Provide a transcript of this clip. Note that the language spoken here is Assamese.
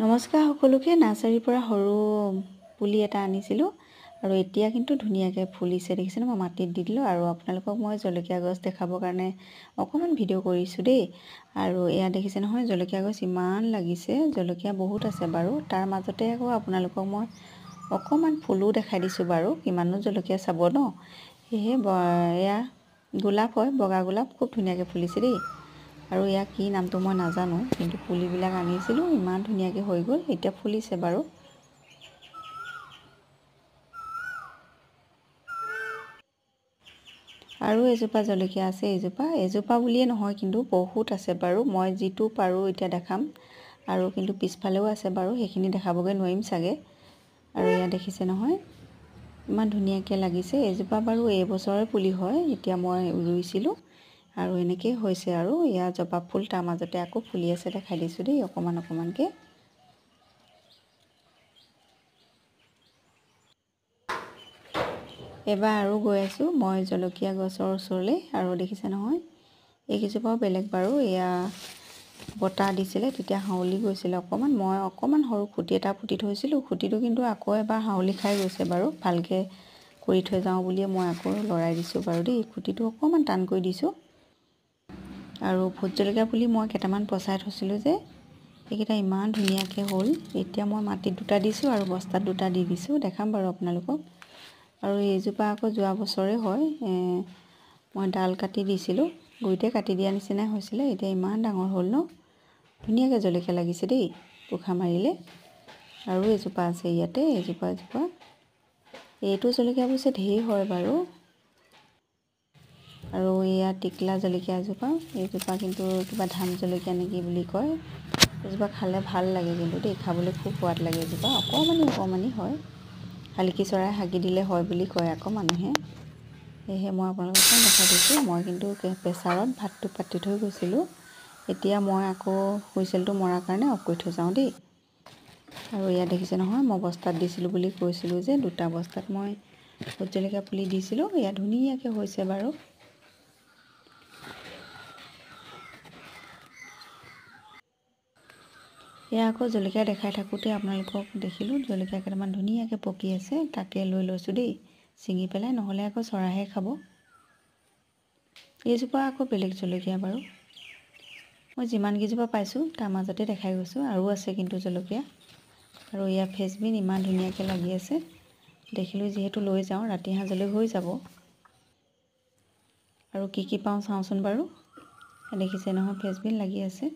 নমস্কাৰ সকলোকে। নাৰ্চাৰীৰ পৰা সৰু পুলি এটা আনিছিলোঁ আৰু এতিয়া কিন্তু ধুনীয়াকৈ ফুলিছে, দেখিছেনে? মই মাটিত দি দিলোঁ আৰু আপোনালোকক মই জলকীয়া গছ দেখাবৰ কাৰণে অকণমান ভিডিঅ' কৰিছোঁ দেই। আৰু এয়া দেখিছে নহয়, জলকীয়া গছ ইমান লাগিছে, জলকীয়া বহুত আছে বাৰু। তাৰ মাজতে আকৌ আপোনালোকক মই অকণমান ফুলো দেখাই দিছোঁ বাৰু, কিমাননো জলকীয়া চাব ন। সেয়েহে এয়া গোলাপ হয়, বগা গোলাপ, খুব ধুনীয়াকৈ ফুলিছে দেই। আৰু এয়া কি নামটো মই নাজানো, কিন্তু পুলিবিলাক আনিছিলোঁ, ইমান ধুনীয়াকৈ হৈ গ'ল, এতিয়া ফুলিছে বাৰু। আৰু এজোপা জলকীয়া আছে, এইজোপা এজোপা বুলিয়ে নহয় কিন্তু বহুত আছে বাৰু। মই যিটো পাৰোঁ এতিয়া দেখাম, আৰু কিন্তু পিছফালেও আছে বাৰু, সেইখিনি দেখাবগৈ নোৱাৰিম চাগে। আৰু এয়া দেখিছে নহয়, ইমান ধুনীয়াকৈ লাগিছে। এজোপা বাৰু এইবছৰে পুলি হয়, এতিয়া মই ৰুইছিলোঁ আৰু এনেকেই হৈছে। আৰু এয়া জবা ফুল তাৰ মাজতে আকৌ ফুলি আছে, দেখাই দিছোঁ দেই অকণমান অকণমানকৈ। এবাৰ আৰু গৈ আছোঁ মই জলকীয়া গছৰ ওচৰলৈ। আৰু দেখিছে নহয়, এইকেইজোপাও বেলেগ বাৰু। এয়া বতাহ দিছিলে তেতিয়া হাউলি গৈছিলে অকণমান, মই অকণমান সৰু খুঁটি এটা পুতি থৈছিলোঁ, খুঁটিটো কিন্তু আকৌ এবাৰ হাউলি খাই গৈছে বাৰু। ভালকৈ কৰি থৈ যাওঁ বুলিয়ে মই আকৌ লৰাই দিছোঁ বাৰু দেই, খুঁটিটো অকণমান টান কৰি দিছোঁ। আৰু ভোট জলকীয়া পুলি মই কেইটামান পচাই থৈছিলোঁ যে, সেইকেইটা ইমান ধুনীয়াকৈ হ'ল। এতিয়া মই মাটিত দুটা দিছোঁ আৰু বস্তাত দুটা দি দিছোঁ, দেখাম বাৰু আপোনালোকক। আৰু এইজোপা আকৌ যোৱা বছৰে হয়, মই ডাল কাটি দিছিলোঁ, গুৰিতে কাটি দিয়া নিচিনাই হৈছিলে, এতিয়া ইমান ডাঙৰ হ'ল ন, ধুনীয়াকৈ জলকীয়া লাগিছে দেই পোখা মাৰিলে। আৰু এজোপা আছে ইয়াতে, এজোপা এজোপা এইটো জলকীয়া অৱশ্যে ঢেৰ হয় বাৰু। আৰু এয়া টিকলা জলকীয়া এজোপা, এইজোপা কিন্তু কিবা ধান জলকীয়া নেকি বুলি কয়, এজোপা খালে ভাল লাগে কিন্তু দেই, খাবলৈ খুব সোৱাদ লাগে। এজোপা অকণমানি অকণমানি হয়, শালিকী চৰাই হাগি দিলে হয় বুলি কয় আকৌ মানুহে। সেয়েহে মই আপোনালোকক দেখাই দিছোঁ। মই কিন্তু প্ৰেছাৰত ভাতটো পাতি থৈ গৈছিলোঁ, এতিয়া মই আকৌ হুইচেলটো মৰাৰ কাৰণে অফ কৰি থৈ যাওঁ দেই। আৰু এয়া দেখিছে নহয়, মই বস্তাত দিছিলোঁ বুলি কৈছিলোঁ যে, দুটা বস্তাত মই ভোট জলকীয়া পুলি দিছিলোঁ, এয়া ধুনীয়াকৈ হৈছে বাৰু। এয়া আকৌ জলকীয়া দেখাই থাকোঁতে আপোনালোকক দেখিলোঁ জলকীয়া কেইটামান ধুনীয়াকৈ পকি আছে, তাকে লৈ লৈছোঁ দেই ছিঙি পেলাই, নহ'লে আকৌ চৰাইহে খাব। এইজোপা আকৌ বেলেগ জলকীয়া বাৰু, মই যিমানকেইজোপা পাইছোঁ তাৰ মাজতে দেখাই গৈছোঁ, আৰু আছে কিন্তু জলকীয়া। আৰু এয়া ফ্ৰেঞ্চবিন ইমান ধুনীয়াকৈ লাগি আছে, দেখিলোঁ যিহেতু লৈ যাওঁ, ৰাতি সাঁজলৈ হৈ যাব। আৰু কি কি পাওঁ চাওঁচোন বাৰু। দেখিছে নহয় ফ্ৰেঞ্চবিন লাগি আছে।